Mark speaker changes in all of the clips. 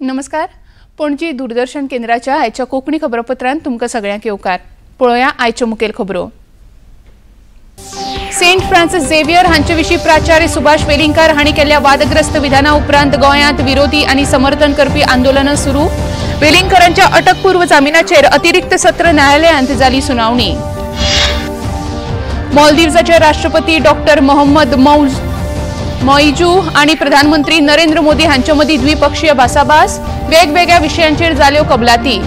Speaker 1: नमस्कार, पणजी दूरदर्शन केंद्राच्या आयच्या कोंकणी खबरापत्रांत तुमकां सगळ्यांक येवकार. पळोवया आयच्यो मुखेल खबरो. सेंट फ्रान्सिस झेवियर हांचे विशीं प्राचार्य सुभाष वेलिंगकार हांणी केल्ल्या वादग्रस्त विधाना उपरांत गोंयांत विरोधी आनी समर्थन करपी आंदोलनां सुरू. वेलिंगकारांच्या अटकपूर्व जामिनाचेर अतिरिक्त सत्र न्यायालयांत जाली सुनावणी. मालदीवजाचे राष्ट्रपती डॉक्टर मोहम्मद मोइजू आणि प्रधानमंत्री नरेंद्र मोदी हांचे मदीं द्विपक्षीय भासाभास, वेगवेगळ्या विशयांचेर जाल्यो कबलाती.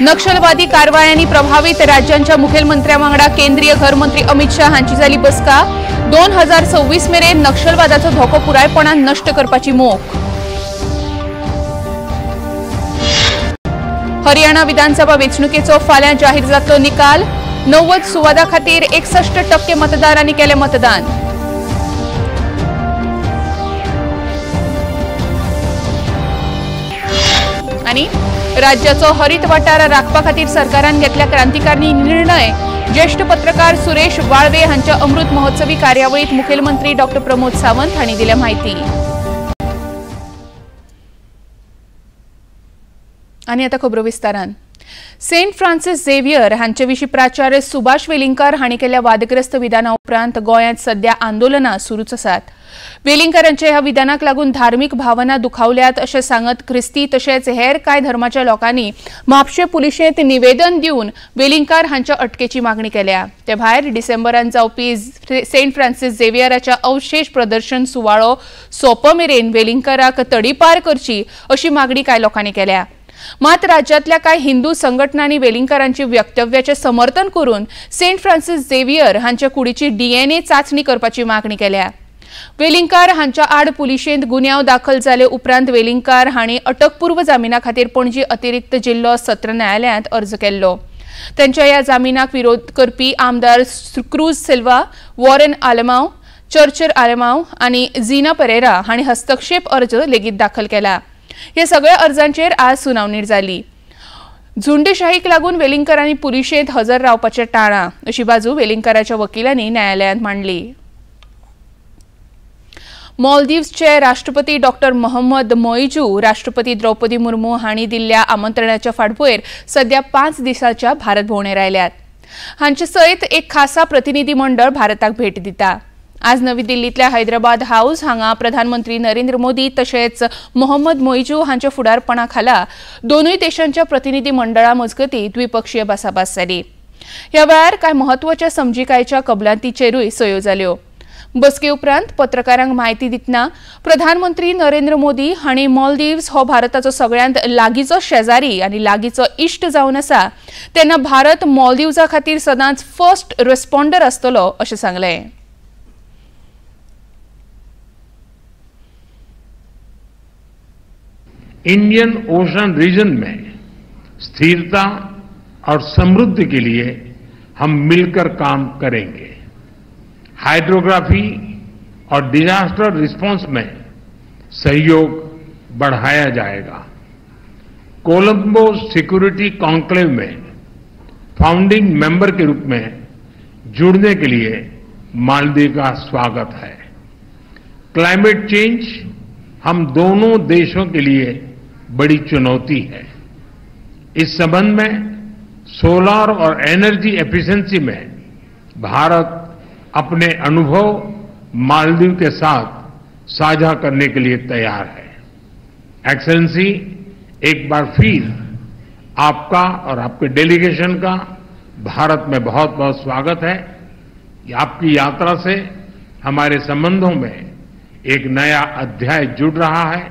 Speaker 1: नक्षलवादी कारवायांनी प्रभावित राज्यांच्या मुखेलमंत्र्या वांगडा केंद्रीय घरमंत्री अमित शाह हांची जाली बसका. 2026 मेरेन नक्षलवादाचो धोको पुरायपणान नश्ट करपाची मोख. हरियाणा विधानसभा वेंचणुकेचो फाल्यां जाहीर जातलो निकाल. 90 सुवादा खातीर 61% मतदारांनी केलें मतदान. आनी राज्याचो हरित वाठार राखपा खातीर सरकारान घेतल्या क्रांतिकारी निर्णय. ज्येष्ठ पत्रकार सुरेश वाळवे हांच्या अमृत महोत्सवी कार्यावळीत मुखेलमंत्री डॉ प्रमोद सावंत हांणी दिल्या म्हायती. आनी आतां खबरो विस्तारान. सेंट फ्रान्सिस झेवियर हांचे विशीं प्राचार्य सुभाष वेलिंगकार हांणी केल्ल्या वादग्रस्त विधाना उपरांत गोंयांत सध्या आंदोलनां सुरूच आसात. वेलिंगकारांच्या ह्या विधानाक लागून धार्मीक भावना दुखावल्यात अशें सांगत ख्रिस्ती तशेंच हेर कांय धर्माच्या लोकांनी म्हापशें पुलिशेंत निवेदन दिवन वेलिंगकार हांच्या अटकेची मागणी केल्या. ते भायर डिसेंबरान जावपी सेंट फ्रान्सिस झेवियराच्या अवशेष प्रदर्शन सुवाळो सोंपो मेरेन वेलिंगकाराक तडीपार करची अशी मागणी कांय लोकांनी केल्या. मात राज्यातल्या कांय हिंदू संघटनांनी वेलिंगकारांची वक्तव्याचे समर्थन करून सेंट फ्रान्सिस झेवियर हांच्या कुडीची डीएनए चाचणी करपाची मागणी केल्या. वेलिंगकार हांच्या आड पुलिशेंत गुन्यांव दाखल जाले उपरांत वेलिंगकार हांणी अटकपूर्व जामिना खातीर पणजी अतिरिक्त जिल्लो सत्र न्यायालयांत अर्ज केल्लो. तांच्या ह्या जामिनाक विरोध करपी आमदार क्रूज सिल्वा, वॉरन आलेमाव, चर्चर आलेमाव आनी झिना परेरा हांणी हस्तक्षेप अर्ज लेगीत दाखल केला. हे सगळ्या अर्जांचेर आज सुनावणी जाली. झुंडशाहीक लागून वेलिंगकारांनी पुलिशेंत हजर रावपाचें टाळ्ळां अशी बाजू वेलिंगकाराच्या वकिलांनी न्यायालयांत मांडली. मालदीवचे राष्ट्रपती डॉक्टर मोहम्मद मोइजू राष्ट्रपती द्रौपदी मुर्मू हांणी दिल्ल्या आमंत्रणाच्या फाटभुंयेर सध्या 5 दिसांच्या भारत भोंवडेर आयल्यात. हांचे सयत एक खासा प्रतिनिधी मंडळ भारताक भेट दिता. आज नवी दिल्लीतल्या हैदराबाद हाऊस हांगा प्रधानमंत्री नरेंद्र मोदी तशेंच मोहम्मद मोइजू हांच्या फुडारपणा खाला दोनूय देशांच्या प्रतिनिधी मंडळा मजगतीं द्विपक्षीय भासाभास जाली. ह्या वेळार कांय म्हत्वाच्या समजिकायेच्या कबलातीचेरूय सयो जाल्यो. बसके उपरांत पत्रकारांक म्हायती दितना प्रधानमंत्री नरेंद्र मोदी हांणी मालदीव्स हो भारताचो सगळ्यांत लागींचो शेजारी आनी लागींचो इश्ट जावन आसा, तेन्ना भारत मालदीव्सा खातीर सदांच फर्स्ट रिस्पॉन्डर आसतलो अशें सांगलें.
Speaker 2: इंडियन ओशन रीजन में स्थिरता और समृद्धि के लिए हम मिलकर काम करेंगे. हाइड्रोग्राफी और डिजास्टर रिस्पांस में सहयोग बढ़ाया जाएगा. कोलंबो सिक्योरिटी कॉन्क्लेव में फाउंडिंग मेंबर के रूप में जुड़ने के लिए मालदीव का स्वागत है. क्लाइमेट चेंज हम दोनों देशों के लिए बड़ी चुनौती है. इस संबंध में सोलर और एनर्जी एफिशिएंसी में भारत अपने अनुभव मालदीव के साथ साझा करने के लिए तैयार है. एक्सेलेंसी, एक बार फिर आपका और आपके डेलीगेशन का भारत में बहुत बहुत स्वागत है. आपकी यात्रा से हमारे संबंधों में एक नया अध्याय जुड़ रहा है.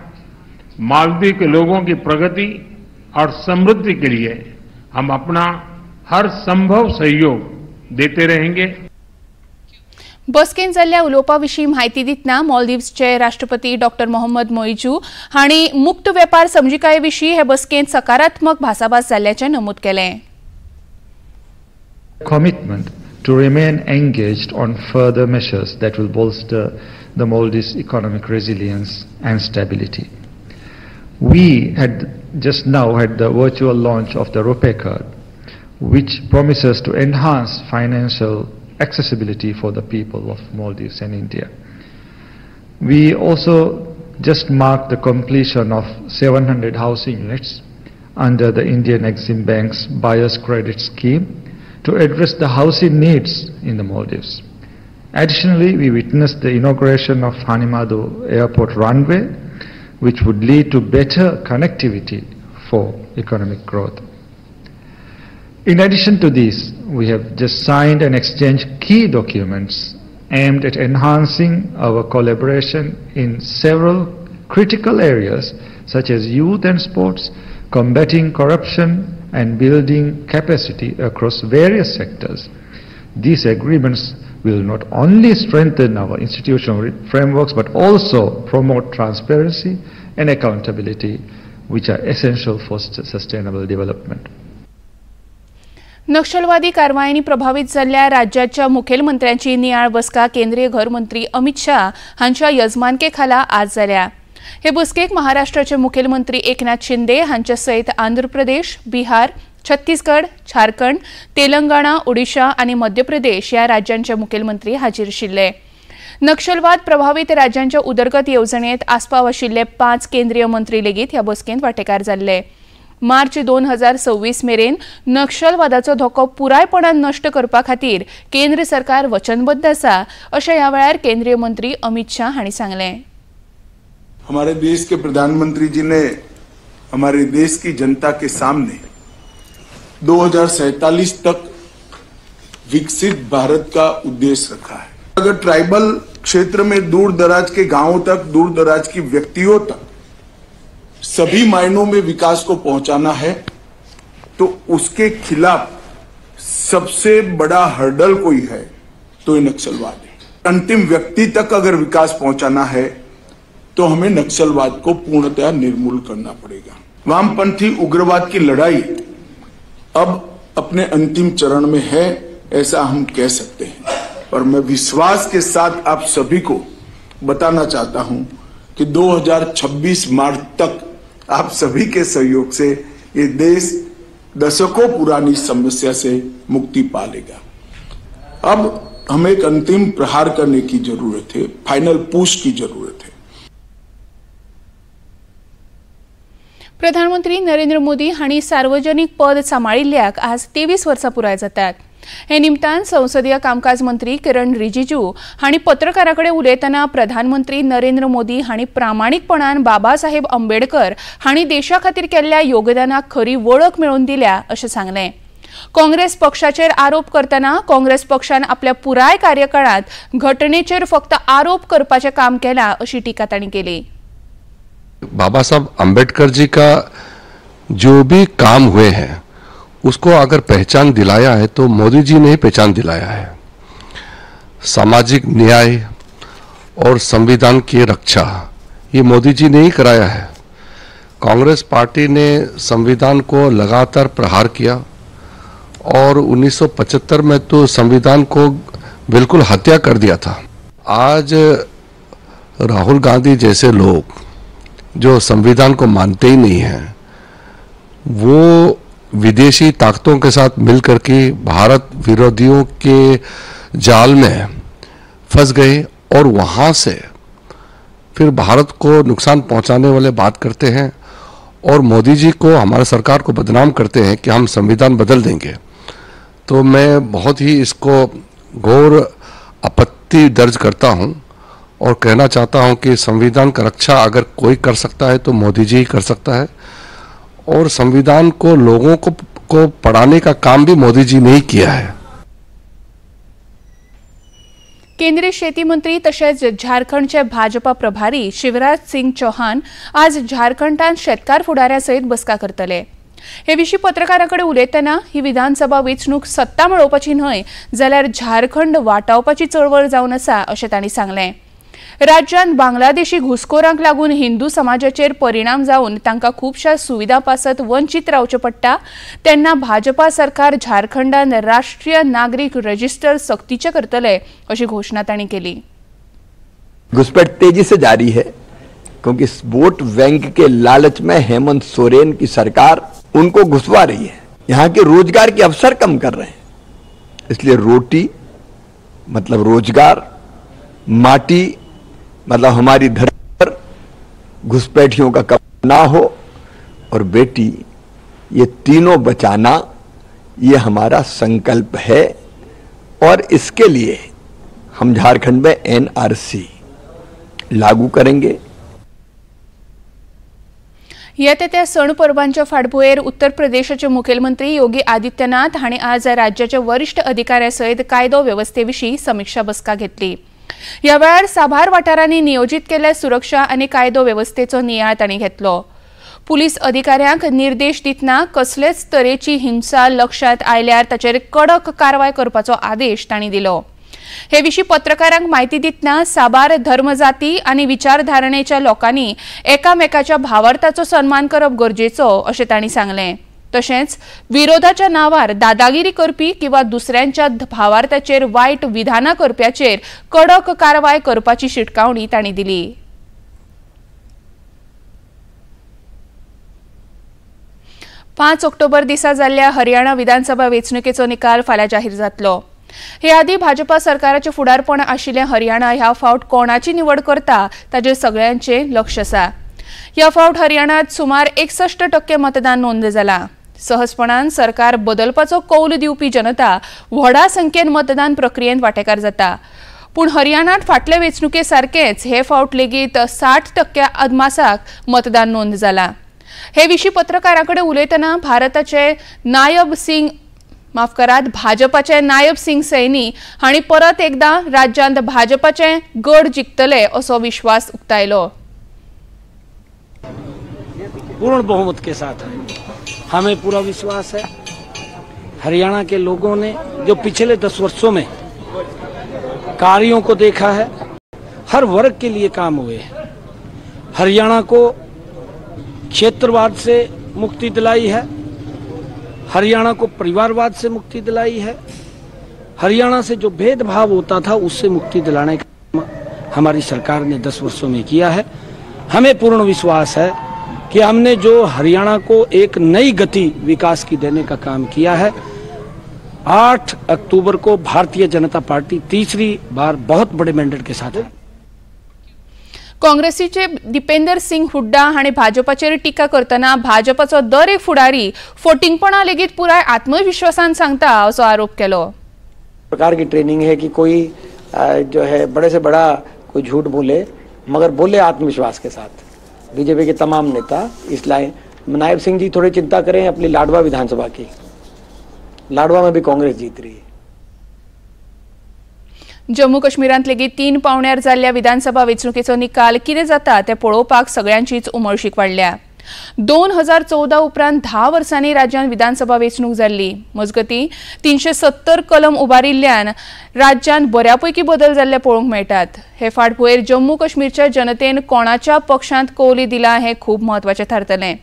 Speaker 2: मालदीव के लोगों की प्रगति और समृद्धि के लिए हम अपना हर संभव सहयोग देते रहेंगे.
Speaker 1: बसकेंत जाल्ल्या उलोवपा विशीं म्हायती दितना मालदीवचे राष्ट्रपती डॉक्टर मोहम्मद मोइजू हांणी मुक्त वेपार समजिकाये विशीं हे बसकेंत सकारात्मक भासाभास जाल्ल्याचें नमूद केलें.
Speaker 3: Commitment to remain engaged on further measures that will bolster the Maldives' economic resilience and stability. We had just now had the virtual launch of the RuPay card, which promises to enhance financial accessibility for the people of Maldives and India. We also just marked the completion of 700 housing units under the Indian Exim Bank's Buyer's Credit Scheme to address the housing needs in the Maldives. Additionally, we witnessed the inauguration of Hanimaadhoo Airport runway, which would lead to better connectivity for economic growth. In addition to this, we have just signed and exchanged key documents aimed at enhancing our collaboration in several critical areas such as youth and sports, combating corruption and building capacity across various sectors. These agreements will not only strengthen our institutional frameworks but also promote transparency and accountability, which are essential for sustainable development.
Speaker 1: नक्षलवादी कारवायांनी प्रभावित जाल्ल्या राज्याच्या मुखेलमंत्र्यांची नियाळ बसका केंद्रीय घरमंत्री अमित शाह हांच्या यजमानके खाला आज जाल्या। हे बसकेक महाराष्ट्राचे मुखेलमंत्री एकनाथ शिंदे हांचे सयत आंध्र प्रदेश, बिहार, छत्तीसगड, झारखंड, तेलंगणा, ओडिशा आनी मध्य प्रदेश ह्या राज्यांचे मुखेलमंत्री हाजीर आशिल्ले। नक्षलवाद प्रभावित राज्यांच्या उदरगत येवजणेत आस्पाव आशिल्ले 5 केंद्रीय मंत्री लेगीत ह्या बसकेंत वांटेकार जाल्ले। मार्च 2026 मेरेन नक्षलवादाचो धोको पुरायपणान नश्ट करपा खातीर केंद्र सरकार वचनबद्ध आसा अशें ह्या वेळार केंद्रीय मंत्री अमित शाह हांणी सांगलें।
Speaker 4: हमारे देश के प्रधानमंत्री जी ने हमारे देश की जनता के सामने 2047 तक विकसित भारत का उद्देश्य रखा है। अगर ट्राइबल क्षेत्र में दूर दराज के गांवों तक, दूर दराज की व्यक्तियों तक सभी मायनों में विकास को पहुंचाना है तो उसके खिलाफ सबसे बड़ा हर्डल कोई है तो ये नक्सलवाद है। अंतिम व्यक्ति तक अगर विकास पहुंचाना है तो हमें नक्सलवाद को पूर्णतया निर्मूल करना पड़ेगा। वामपंथी उग्रवाद की लड़ाई अब अपने अंतिम चरण में है, ऐसा हम कह सकते हैं। और मैं विश्वास के साथ आप सभी को बताना चाहता हूं कि 2026 मार्च तक आप सभी के सहयोग से ये देश दशकों पुरानी समस्या से मुक्ति पा लेगा। अब हमें एक अंतिम प्रहार करने की जरूरत है, फाइनल पुश की जरूरत है।
Speaker 1: प्रधानमंत्री नरेंद्र मोदी हांणी सार्वजनिक पद सांबाळिल्ल्याक आज 23 वर्सां पुराय जातात। हे निमतान संसदीय कामकाज मंत्री किरण रिजिजू हांणी पत्रकारां कडेन उलयतना प्रधानमंत्री नरेंद्र मोदी हांणी प्रामाणीकपणान बाबासाहेब आंबेडकर हांणी देशा खातीर केल्ल्या योगदानाक खरी वळख मेळोवन दिल्या अशें सांगलें। काँग्रेस पक्षाचेर आरोप करतना काँग्रेस पक्षान आपल्या पुराय कार्यकाळांत घटनेचेर फक्त आरोप करपाचें काम केलां अशी टिका तांणी केली।
Speaker 5: बाबा साहब आंबेडकर जी का जो भी काम हुए हैं उसको अगर पहचान दिलाया है तो मोदी जी ने ही पहचान दिलाया है। सामाजिक न्याय और संविधान की रक्षा ये मोदी जी ने ही कराया है। कांग्रेस पार्टी ने संविधान को लगातार प्रहार किया और 1975 में तो संविधान को बिल्कुल हत्या कर दिया था। आज राहुल गांधी जैसे लोग जो संविधान को मानते ही नहीं हैं, वो विदेशी ताकतों के साथ मिलकर के भारत विरोधियों के जाल में फंस गए और वहाँ से फिर भारत को नुकसान पहुँचाने वाले बात करते हैं और मोदी जी को, हमारे सरकार को बदनाम करते हैं कि हम संविधान बदल देंगे। तो मैं बहुत ही इसको घोर आपत्ति दर्ज करता हूँ और कहना चाहता हूं कि संविधान का रक्षा अगर कोई कर सकता है तो मोदी जी ही कर सकता है और संविधान को लोगों को पढ़ाने का काम भी मोदी जी ने ही किया है।
Speaker 1: केंद्रीय शेती मंत्री तशेंच झारखंडचे भाजपा प्रभारी शिवराज सिंग चौहान आज झारखंडांत शेतकार फुडाऱ्या सयत बसका करतले। हे विशीं पत्रकारां कडेन उलयतना ही विधानसभा वेंचणूक सत्ता मेळोवपाची न्हय जाल्यार झारखंड वाटावपाची चळवळ जावन आसा अशें तांणी सांगलें। राज्यांत बांगलादेशी घुसखोरांक लागून हिंदू समाजाचेर परिणाम जावन तांकां खुबश्या सुविधा पासत वंचीत रावचें पडटा तेन्ना भाजपा सरकार झारखंडान राष्ट्रीय नागरीक रजिस्टर सक्तीचें करतले अशी घोशणा तांणी केली।
Speaker 6: घुसपैठ तेजी से जारी है क्योंकि इस वोट बैंक के लालच में हेमंत सोरेन की सरकार उनको घुसवा रही है। यहाँ के रोजगार के अवसर कम कर रहे हैं, इसलिए रोटी मतलब रोजगार, माटी मतलब हमारी धरती पर घुसपैठियों का कब्जा ना हो और बेटी, ये तीनों बचाना ये हमारा संकल्प है। और इसके लिए हम झारखंड में एनआरसी लागू करेंगे।
Speaker 1: येते त्या सण परबांच्या फाटभुंयेर उत्तर प्रदेशाचे मुखेलमंत्री योगी आदित्यनाथ हांणी आज राज्याच्या वरिष्ठ अधिकाऱ्या सयत कायदो वेवस्थे विशीं समिक्षा बसका घेतली। ह्या वेळार साबार वाठारांनी नियोजीत केल्ल्या सुरक्षा आनी कायदो वेवस्थेचो नियाळ तांणी घेतलो। पुलीस अधिकाऱ्यांक निर्देश दितना कसलेच तरेची हिंसा लक्षांत आयल्यार ताचेर कडक कारवाय करपाचो आदेश तांणी दिलो। हे विशीं पत्रकारांक म्हायती दितना साबार धर्मजाती आनी विचारधारणेच्या लोकांनी एकामेकाच्या भावार्थाचो सन्मान करप गरजेचो अशें तांणी सांगलें। तशेंच विरोधाच्या नांवार दादागिरी करपी किंवा दुसऱ्यांच्या भावार्थाचेर वायट विधानां करप्याचेर कडक कारवाय करपाची शिटकावणी तांणी दिली। 5 ऑक्टोबर दिसा जाल्ल्या हरियाणा विधानसभा वेंचणुकेचो निकाल फाल्यां जाहीर जातलो। हे आदी भाजपा सरकाराचें फुडारपण आशिल्लें हरियाणा ह्या फावट कोणाची निवड करता ताचेर सगळ्यांचें लक्ष आसा। ह्या फावट हरियाणांत सुमार 61% मतदान नोंद जालां। सहजपणान सरकार बदलपाचो कौल दिवपी जनता व्हडा संख्येन मतदान प्रक्रियेंत वांटेकार जाता। पूण हरियाणांत फाटले वेंचणुके सारकेंच हे फावट लेगीत 60% अदमासाक मतदान नोंद जालां। हे विशीं पत्रकारां कडेन उलयतना भारताचे नायब सिंग माफ करात भाजपाचे नायब सिंग सैनी हांणी परत एकदा राज्यांत भाजपाचे गड जिखतले असो विश्वास उक्तायलो।
Speaker 7: पूर्ण बहुमत के साथ है, हमें पूरा विश्वास है। हरियाणा के लोगों ने जो पिछले 10 वर्षों में कार्यों को देखा है, हर वर्ग के लिए काम हुए हैं। हरियाणा को क्षेत्रवाद से मुक्ति दिलाई है, हरियाणा को परिवारवाद से मुक्ति दिलाई है, हरियाणा से जो भेदभाव होता था उससे मुक्ति दिलाने का काम हमारी सरकार ने 10 वर्षों में किया है। हमें पूर्ण विश्वास है कि हमने जो हरियाणा को एक नई गति विकास की देने का काम किया है, 8 अक्टूबर को भारतीय जनता पार्टी तीसरी बार बहुत बड़े मैंडेट के साथ है।
Speaker 1: काँग्रेसीचे दीपेंदर सिंग हुड्डा हांणी भाजपाचेर टिका करतना भाजपाचो दर एक फुडारी फोटिंगपणा लेगीत पुराय आत्मविश्वासान सांगता असो आरोप केलो।
Speaker 8: प्रकार की ट्रेनिंग है कि कोई जो है बड़े से बड़ा कोई झूठ बोले मगर बोले आत्मविश्वास के साथ। बीजेपी के तमाम नेता इस लाइन, नायब सिंह जी थोड़ी चिंता करें अपनी लाडवा विधानसभा की, लाडवा में भी कांग्रेस जीत रही है।
Speaker 1: जम्मू काश्मीरांत लेगीत 3 पावण्यार जाल्ल्या विधानसभा वेंचणुकेचो निकाल कितें जाता तें पळोवपाक सगळ्यांचीच उमळशीक वाडल्या। 2014 उपरांत 10 वर्सांनी राज्यांत विधानसभा वेंचणूक जाल्ली। मजगतीं 370 कलम उबारिल्ल्यान राज्यांत बऱ्यापैकी बदल जाल्ले पळोवंक मेळटात। हे फाटभुंयेर जम्मू काश्मीरच्या जनतेन कोणाच्या पक्षांत कौली दिला हें खूब म्हत्वाचें थारतलें।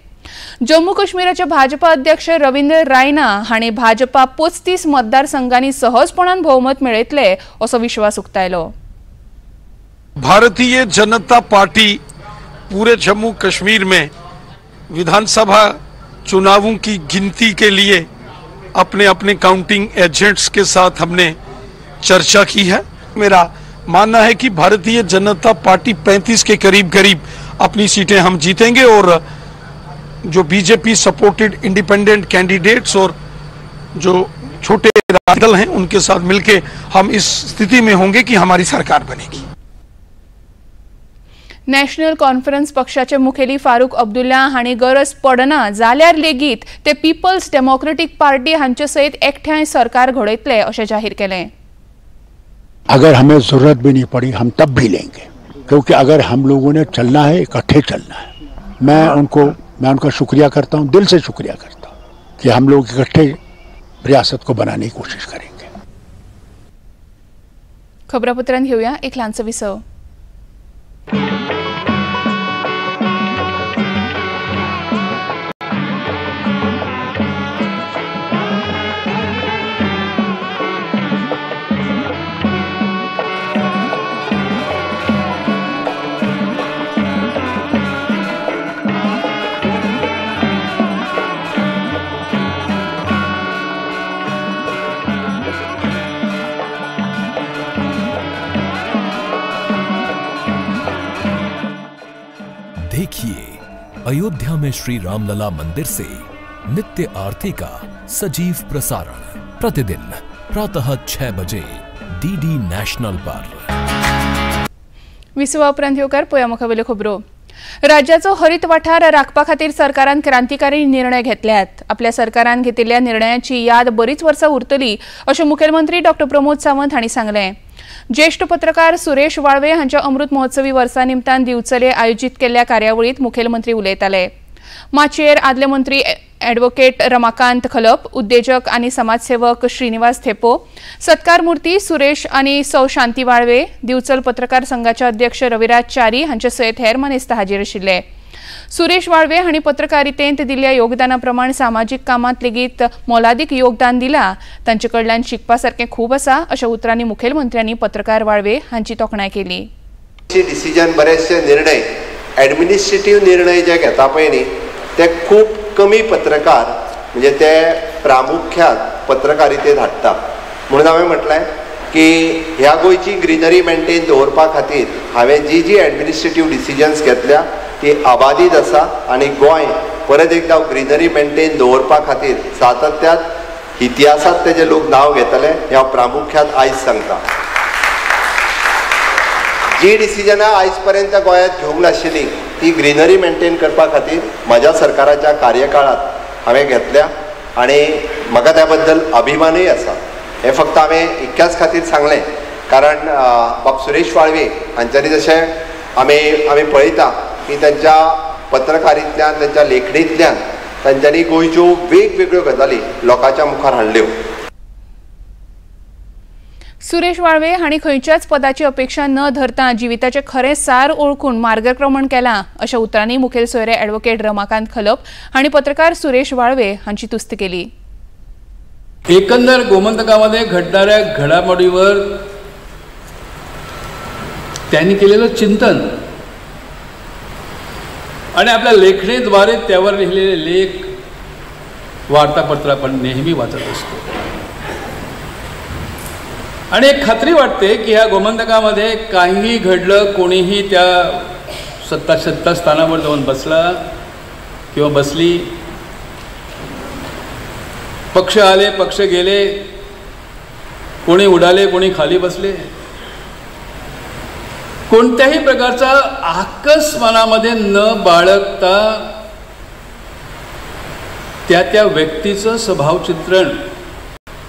Speaker 1: जम्मू काश्मीराचे भाजपा अध्यक्ष रवींद्र रायना हांणी भाजपा 35 मतदारसंघांनी सहजपणान भोवमत मेळयतले असो विश्वास उक्तायलो।
Speaker 9: भारतीय जनता पार्टी पूरे जम्मू कश्मीर में विधानसभा चुनावों की गिनती के लिए अपने अपने काउंटिंग एजेंट्स के साथ हमने चर्चा की है। मेरा मानना है कि भारतीय जनता पार्टी 35 के करीब करीब अपनी सीटें हम जीतेंगे और जो बीजेपी सपोर्टेड इंडिपेंडेंट कैंडिडेट्स और जो छोटे दल हैं उनके साथ मिलके हम इस स्थिति में होंगे कि हमारी सरकार बनेगी।
Speaker 1: नॅशनल कॉन्फरन्स पक्षाचे मुखेली फारूक अब्दुल्ला हांणी गरज पडना जाल्यार लेगीत ते पीपल्स डेमोक्रेटिक पार्टी हांचे सयत एकठांय सरकार घडयतले अशें जाहीर केलें।
Speaker 10: अगर हमें जरूरत भी नहीं पड़ी हम तब भी लेंगे, क्योंकि अगर हम लोगों ने चलना है इकट्ठे चलना है। मैं उनका शुक्रिया करता हूँ, दिल से शुक्रिया करता हूँ कि हम लोग इकट्ठे रियासत को बनाने की कोशिश करेंगे।
Speaker 1: खबरापत्रांत घेऊया एक ल्हानसो विसव।
Speaker 11: देखिए अयोध्या में श्री रामलला मंदिर से नित्य आरती का सजीव प्रसारण प्रतिदिन प्रातः 6 बजे डीडी नॅशनल पर।
Speaker 1: विसवा उपरांत येवकार पळोवया मुखावेल्यो खबरो। राज्याचो हरित वाठार राखपा खातीर सरकारान क्रांतिकारी निर्णय घेतल्यात। आपल्या सरकारान घेतिल्ल्या निर्णयाची याद बरीच वर्सां उरतली अशें मुखेलमंत्री डॉ प्रमोद सावंत हांणी सांगलें। ज्येष्ठ पत्रकार सुरेश वाळवे हांच्या अमृत महोत्सवी वर्सा निमतान दिवचले आयोजीत केल्ल्या कार्यावळींत मुखेलमंत्री उलयताले। माचयेर आदले मंत्री ॲडव्होकेट रमाकांत खलप, उद्देजक आनी समाजसेवक श्रीनिवास थेपो, सत्कार मूर्ती सुरेश आनी सौ शांती वाळवे, दिवचल पत्रकार संघाचे अध्यक्ष रविराज च्यारी हांचे सयत हेर मानेस्त हाजीर आशिल्ले। सुरेश वाळवे हांणी पत्रकारितेंत दिल्ल्या योगदाना प्रमाण सामाजीक कामांत लेगीत मोलादीक योगदान दिला। तांचे कडल्यान शिकपा सारकें खूब आसा अशा उतरांनी मुखेलमंत्र्यांनी पत्रकार वाळवे हांची तोखणाय केली।
Speaker 12: डिसिजन बरेचशे निर्णय ॲडमिनिस्ट्रेटीव निर्णय जे घेता पळय न्ही ते खूब कमी पत्रकार म्हणजे ते प्रामुख्यान पत्रकारितेत हाडटा। म्हणून हांवें म्हटलें की ह्या गोंयची ग्रिनरी मेंटेन दवरपा खातीर हांवें जी जी ॲडमिनिस्ट्रेटीव डिसिजन्स घेतल्या ती आबादीत आसा आनी गोंय परत एकदां ग्रिनरी मेंटेन दवरपा खातीर सातत्यान इतिहासांत तेजे लोक नांव घेतले हें हांव प्रामुख्यान आयज सांगता। जी डिसिजनां आयज पर्यंत गोंयांत घेवंक नाशिल्ली ती ग्रिनरी मेंटेन करपा खातीर म्हज्या सरकाराच्या कार्यकाळांत हांवें घेतल्या आनी म्हाका त्या बद्दल अभिमानूय आसा। हें फक्त हांवें इतक्याच खातीर सांगलें कारण बाब सुरेश वाळवे हांच्यांनी जशें आमी पळयता की तांच्या पत्रकारितल्यान तांच्या लेखणींतल्यान तांच्यांनी गोंयच्यो वेगवेगळ्यो गजाली लोकांच्या मुखार हाडल्यो।
Speaker 1: सुरेश वाळवे हांणी खंयच्याच पदाची अपेक्षा न धरता जिविताचें खरें सार ओळखून मार्गक्रमण केलां अशा उतरांनी मुखेल सोयरे ॲडव्होकेट रमाकांत खलप हांणी पत्रकार सुरेश वाळवे हांची तुस्त केली।
Speaker 13: एकंदर गोमंतकामध्ये घडणाऱ्या घडामोडीवर त्यांनी केलेलं चिंतन आणि आपल्या लेखणीद्वारे त्यावर लिहिलेले लेख वार्तापत्र आपण नेहमी वाचत असतो आणि एक खात्री वाटते की ह्या गोमंतकामध्ये काहीही घडलं, कोणीही त्या सत्ता स्थानावर जाऊन बसला किंवा बसली, पक्ष आले पक्ष गेले, कोणी उडाले कोणी खाली बसले, कोणत्याही प्रकारचा आकस मनामध्ये न बाळगता त्या त्या व्यक्तीचं स्वभावचित्रण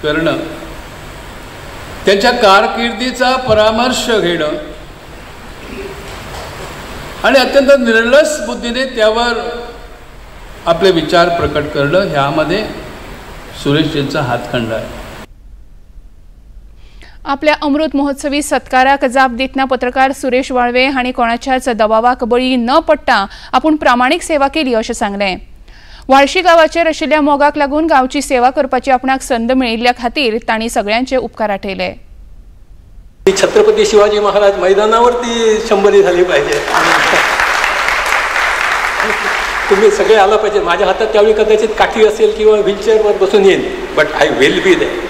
Speaker 13: करणं, त्यांच्या कारकिर्दीचा परामर्श घेणं आणि अत्यंत निर्लस बुद्धीने त्यावर आपले विचार प्रकट करणं ह्यामध्ये सुरेशजींचा हातखंडा आहे।
Speaker 1: आपल्या अमृत महोत्सवी सत्काराक जाप दितना पत्रकार सुरेश वाळवे हांणी कोणाच्याच दबावाक बळी न पडटा आपूण प्रामाणीक सेवा केली अशें सांगलें। वाळशी गांवाचेर आशिल्ल्या मोगाक लागून गांवची सेवा करपाची आपणाक संद मेळिल्ल्या खातीर तांणी सगळ्यांचे उपकार आठयले।
Speaker 14: छत्रपती शिवाजी महाराज मैदानावरती शंभरी झाली पाहिजे, तुम्ही सगळे आलं पाहिजे। माझ्या हातात त्यावेळी कदाचित काठी असेल किंवा व्हीलचेअरवर बसून येईल, but I will be there.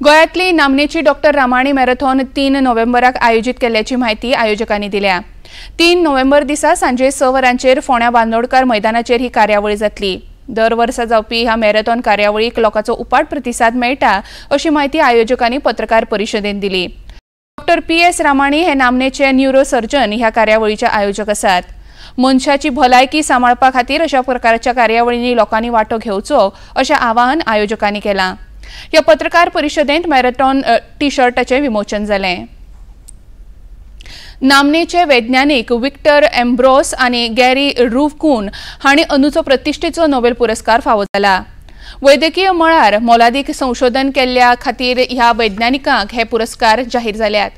Speaker 1: गोव्यांतली नामनेची डॉक्टर रामाणी मॅरेथॉन 3 नोव्हेंबराक आयोजीत केल्ल्याची म्हायती आयोजकांनी दिल्या। 3 नोव्हेंबर दिसा सांजे 6 वरांचेर फोंड्या बांदोडकार मैदानाचेर ही कार्यावळ जातली। दर वर्सा जावपी ह्या मॅरेथॉन कार्यावळीक लोकांचो उपाट प्रतिसाद मेळटा अशी म्हायती आयोजकांनी पत्रकार परिशदेंत दिली। डॉक्टर PS Ramani हे नामनेचे न्यूरोसर्जन ह्या कार्यावळीचे आयोजक आसात। मनशाची भलायकी सांबाळपा खातीर अशा प्रकारच्या कार्यावळींनी लोकांनी वांटो घेवचो अशें आवाहन आयोजकांनी केलां। ह्या पत्रकार परिशदेंत मॅरेथॉन टी शर्टाचें विमोचन जालें। नामनेचे वैज्ञानिक विक्टर एम्ब्रोस आनी गॅरी रुवकून हांणी अंदूचो प्रतिश्ठेचो नोबेल पुरस्कार फावो जाला। वैद्यकीय मळार मोलादीक संशोधन केल्ल्या खातीर ह्या वैज्ञानिकांक हे पुरस्कार जाहीर जाल्यात।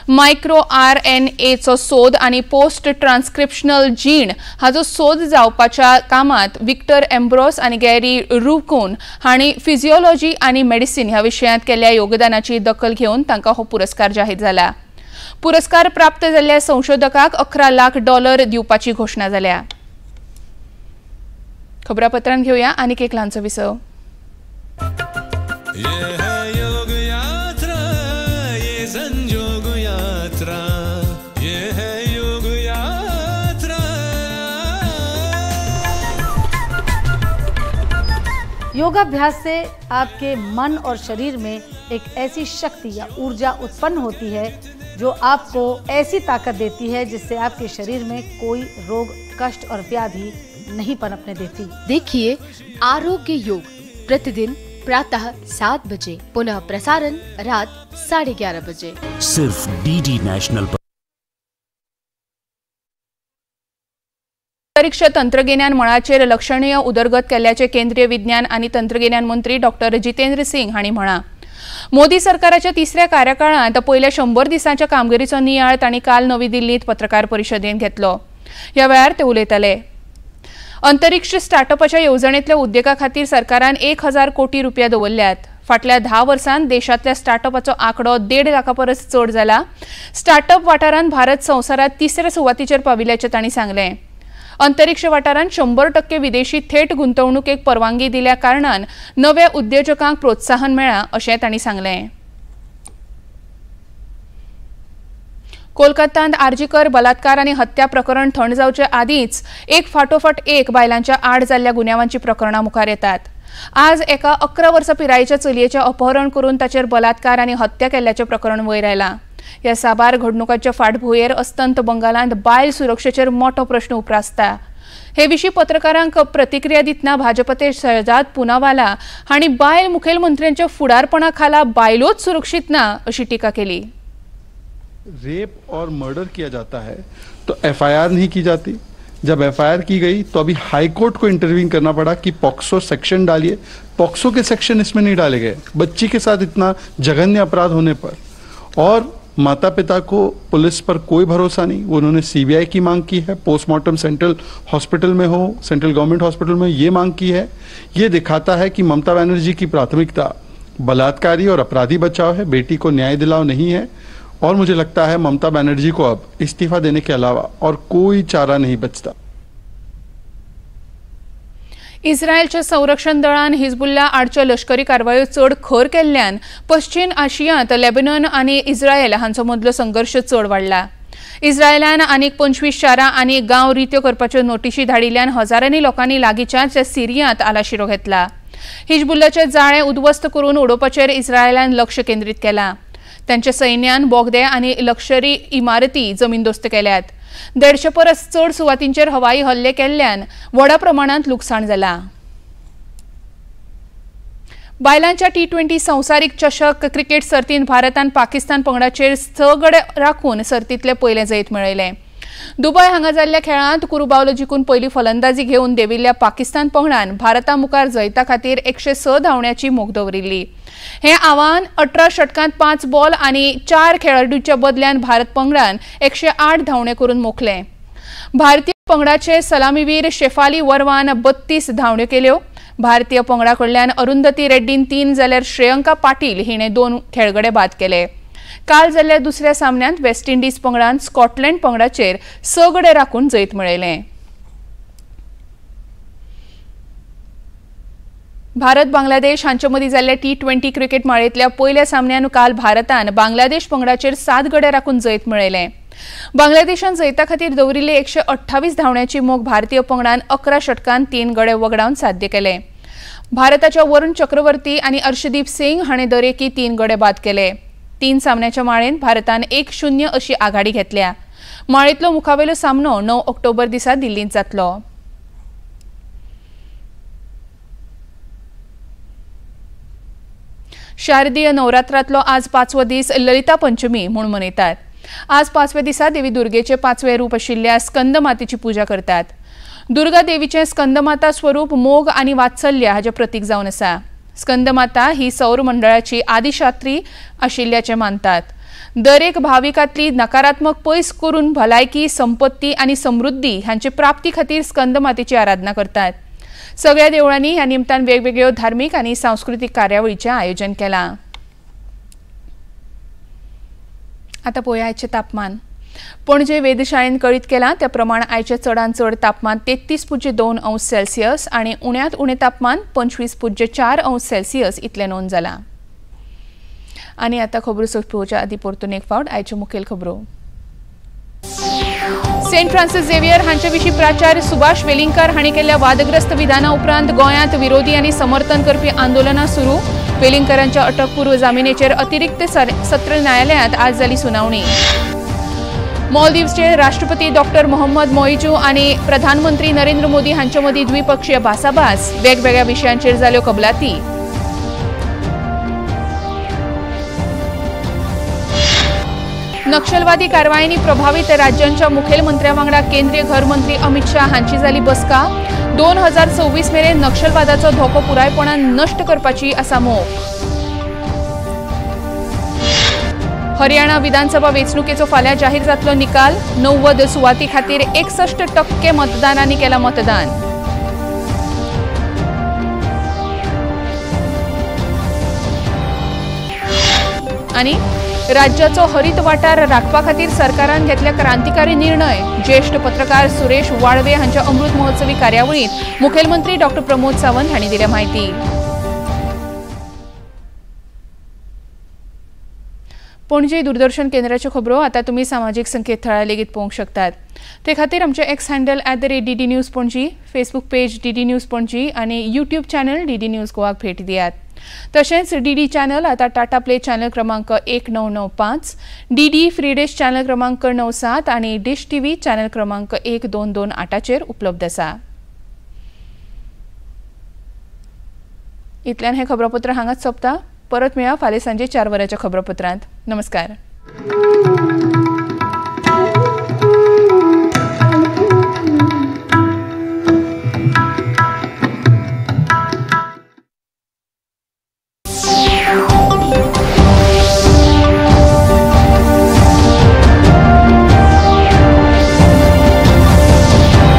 Speaker 1: मायक्रो RNA चो सोद आनी पोस्ट ट्रान्स्क्रिप्शनल जीण हाचो सोद जावपाच्या कामांत विक्टर एम्ब्रोस आनी गॅरी रुवकून हांणी फिजियोलॉजी आनी मेडिसिन ह्या विशयांत केल्ल्या योगदानाची दखल घेवन तांकां हो पुरस्कार जाहीर जाला। पुरस्कार प्राप्त जाल्ल्या संशोधकाक $11 लाख दिवपाची घोशणा जाल्या। खबरापत्रांत घेवया आनीक एक ल्हानसो विसव।
Speaker 15: ये है योग योगाभ्यास से आपके मन और शरीर में एक ऐसी शक्ति या ऊर्जा उत्पन्न होती है जो आपको ऐसी ताकत देती है जिससे आपके शरीर में कोई रोग, कष्ट और व्याधि नहीं पनपने देती।
Speaker 16: देखिए आरोग्य योग प्रतिदिन प्रातः 7 बजे, पुनः प्रसारण रात 11:30 बजे,
Speaker 17: सिर्फ डीडी नेशनल पर।
Speaker 1: अंतरिक्ष तंत्रगिन्यान मळाचेर लक्षणीय उदरगत केल्ल्याचे केंद्रीय विज्ञान आनी तंत्रगिन्यान मंत्री डॉक्टर जितेंद्र सिंग हांणी म्हळां। मोदी सरकाराच्या तिसऱ्या कार्यकाळांत पयल्या 100 दिसांच्या कामगिरीचो नियाळ तांणी काल नवी दिल्लींत पत्रकार परिशदेंत घेतलो। ह्या वेळार ते उलयताले। अंतरिक्ष स्टार्टअपाच्या येवजणेंतल्या उद्देगा खातीर सरकारान 1000 कोटी रुपया दवरल्यात। फाटल्या 10 वर्सांत देशांतल्या स्टार्टअपाचो आंकडो 1.5 लाखा परस चड जाला। स्टार्टअप वाठारांत भारत संवसारांत तिसऱ्या सुवातीचेर पाविल्ल्याचें तांणी सांगलें। अंतरिक्ष वाठारांत 100% विदेशी थेट गुंतवणुकेक परवानगी दिल्या कारणान नव्या उद्योजकांक प्रोत्साहन मेळ्ळां अशें तांणी सांगलें। कोलकातांत आरजीकर बलात्कार आनी हत्या प्रकरण थंड जावचे आदींच एक फाटोफाट एक बायलांच्या आड जाल्ल्या गुन्यांवांची प्रकरणां मुखार येतात। आज एका 11 वर्सां पिरायेच्या चलयेचें अपहरण करून ताचेर बलात्कार आनी हत्या केल्ल्याचें प्रकरण वयर आयलां। ह्या साबार घडणुकांच्या फाटभुंयेर अस्तंत बंगालांत बायल सुरक्षेचेर मोठो प्रश्न उप्रासता। हे विशीं पत्रकारांक प्रतिक्रिया दितना भाजपचे शहजाद पुनावाला हांणी बायल मुखेलमंत्र्यांच्या फुडारपणा खाला बायलोच सुरक्षीत ना अशी टीका केली।
Speaker 18: रेप और मर्डर किया जाता है तो एफआईआर नहीं की जाती। जब एफआईआर की गई तो अभी हाईकोर्ट को इंटरवीन करना पड़ा कि पॉक्सो सेक्शन डालिए। पॉक्सो के सेक्शन इसमें नहीं डाले गए। बच्ची के साथ इतना जघन्य अपराध होने पर और माता पिता को पुलिस पर कोई भरोसा नहीं, उन्होंने सीबीआई की मांग की है, पोस्टमार्टम सेंट्रल हॉस्पिटल में हो, सेंट्रल गवर्नमेंट हॉस्पिटल में, ये मांग की है। ये दिखाता है कि ममता बनर्जी की प्राथमिकता बलात्कारी और अपराधी बचाव है, बेटी को न्याय दिलाओ नहीं है। और मुझे लगता है ममता बनर्जी को अब इस्तीफा देने के अलावा और कोई चारा नहीं बचता।
Speaker 1: इस्रायलच्या संरक्षण दळान हिजबुल्ला आडच्यो लष्करी कारवायो चड खर केल्ल्यान पश्चिम आशियांत लेबनन आनी इस्रायल हांचो मदलो संघर्श चड वाडला। इस्रायलान आनीक 25 शारां आनी गांव रित्यो करपाच्यो नोटिशी धाडिल्ल्यान हजारांनी लोकांनी लागींच्याच सिरियांत आलाशिरो घेतला। हिजबुल्लाचें जाळें उद्ध्वस्त करून उडोवपाचेर इस्रायलान लक्ष केंद्रीत केलां। तांच्या सैन्यान बोगदे आनी लक्ष्यरी इमारती जमीनदोस्त केल्यात। 150 परस चड सुवातींचेर हवाई हल्ले केल्ल्यान व्हडा प्रमाणांत लुकसाण जालां। बायलांच्या T20 संवसारीक चषक क्रिकेट सर्तींत भारतान पाकिस्तान पंगडाचेर 6 गडे राखून सर्तींतलें पयलें जैत मेळयलें। दुबय हांगा जाल्ल्या खेळांत कुरुबावलो जिखून पयली फलंदाजी घेवन देविल्ल्या पाकिस्तान पंगडान भारता मुखार जैता खातीर 106 धांवड्याची मोख दवरिल्ली। हें आव्हान 18 षटकांत 5 बॉल आनी 4 खेळाडूंच्या बदल्यान भारत पंगडान 108 धांवणे करून मोखलें। भारतीय पंगडाचे सलामीवीर शेफाली वर्मान 32 धांवड्यो केल्यो। भारतीय पंगडा कडल्यान अरुंधती रेड्डीन 3 जाल्यार श्रेयंका पाटील हिणें 2 खेळगडे बाद केले। काल जाल्ल्या दुसऱ्या सामन्यांत वेस्ट इंडिज पंगडान स्कॉटलँड पंगडाचेर 6 गडे राखून जैत मेळयलें। भारत बांगलादेश हांचे मदीं जाल्ल्या T20 cricket माळेंतल्या पयल्या सामन्यान काल भारतान बांगलादेश पंगडाचेर 7 गडे राखून जैत मेळयलें। बांगलादेशान जैता खातीर दवरिल्ली 128 धांवड्याची मोख भारतीय पंगडान 11 षटकांत 3 गडे वगडावन साध्य केले। भारताच्या वरुण चक्रवर्ती आनी अर्शदीप सिंग हाणें दरेकी 3 गडे बाद केले। 3 सामन्याच्या माळेंत भारतान 1-0 अशी आघाडी घेतल्या। माळेंतलो मुखावेलो सामनो 9 ऑक्टोबर दिसा दिल्लींत जातलो। शारदीय नवरात्रांतलो आज 5वो दीस ललिता पंचमी म्हूण मनयतात। आज 5व्या दिसा देवी दुर्गेचे 5वें रूप आशिल्ल्या स्कंदमातेची पूजा करतात। दुर्गा देवीचें स्कंदमाता स्वरूप मोग आनी वात्सल्य हाचें प्रतीक जावन आसा। स्कंदमाता ही सौर मंडळाची आदिशात्री आशिल्ल्याचें मानतात। दरेक भाविकांतली नकारात्मक पयस करून भलायकी, संपत्ती आनी समृद्धी हांचे प्राप्ती खातीर स्कंदमातेची आराधना करतात। सगळ्या देवळांनी ह्या निमतान वेगवेगळ्यो धार्मीक आनी सांस्कृतीक कार्यावळीचें आयोजन केलां। आतां पळोवया आयचें तापमान। पणजे वेधशाळेन कळीत केलां त्या प्रमाण आयचें चडांत चड तापमान 33.2 अंश सेल्सियस आनी उण्यांत उणें तापमान 25.4 अंश सेल्सियस इतलें नोंद जालां। आनी आतां खबरो सोंपोवच्या आदीं परतून एक फावट आयच्यो मुखेल खबरो। सेंट फ्रांसिस झेवियर हांचे विशीं प्राचार्य सुभाष वेलिंगकार हांणी केल्ल्या वादग्रस्त विधाना उपरांत गोंयांत विरोधी आनी समर्थन करपी आंदोलनां सुरू. वेलिंगकारांच्या अटकपूर्व जामिनेचेर अतिरिक्त सत्र न्यायालयांत आज जाली सुनावणी. मालदीवचे राष्ट्रपती डॉक्टर मोहम्मद मोइजू आनी प्रधानमंत्री नरेंद्र मोदी हांचे मदीं द्विपक्षीय भासाभास. वेगवेगळ्या विशयांचेर जाल्यो कबलाती. नक्षलवादी कारवायांनी प्रभावित राज्यांच्या मुखेलमंत्र्या वांगडा केंद्रीय घरमंत्री अमित शाह हांची जाली बसका. 2026 मेरेन नक्षलवादाचो धोको पुरायपणान नश्ट करपाची आसा मोख. हरियाणा विधानसभा वेंचणुकेचो फाल्यां जाहीर जातलो निकाल. 90 सुवाती खातीर 61% मतदारांनी केलां मतदान. आनी राज्याचो हरित वाठार राखपा खातीर सरकारान घेतल्या क्रांतिकारी निर्णय. ज्येष्ठ पत्रकार सुरेश वाळवे हांच्या अमृत महोत्सवी कार्यावळींत मुखेलमंत्री डॉक्टर प्रमोद सावंत हांणी दिल्या म्हायती. पणजे दूरदर्शन केंद्राच्यो खबरो आतां तुमी सामाजीक संकेतथळार लेगीत पळोवंक शकतात. ते खातीर आमचें X handle @DD News Panaji, Facebook page DD News Panaji आनी यूट्यूब चॅनल DD news गोवाक भेट दियात. तशेंच डीडी चॅनल आतां टाटा प्ले चॅनल क्रमांक 1995, डीडी फ्री डिश चॅनल क्रमांक 97 आनी डिश टीव्ही चॅनल क्रमांक 1228चेर उपलब्ध आसा. इतल्यान हें खबरापत्र हांगाच सोंपता. परत मेळया फाल्यां सांजे 4 वरांच्या खबरापत्रांत. नमस्कार.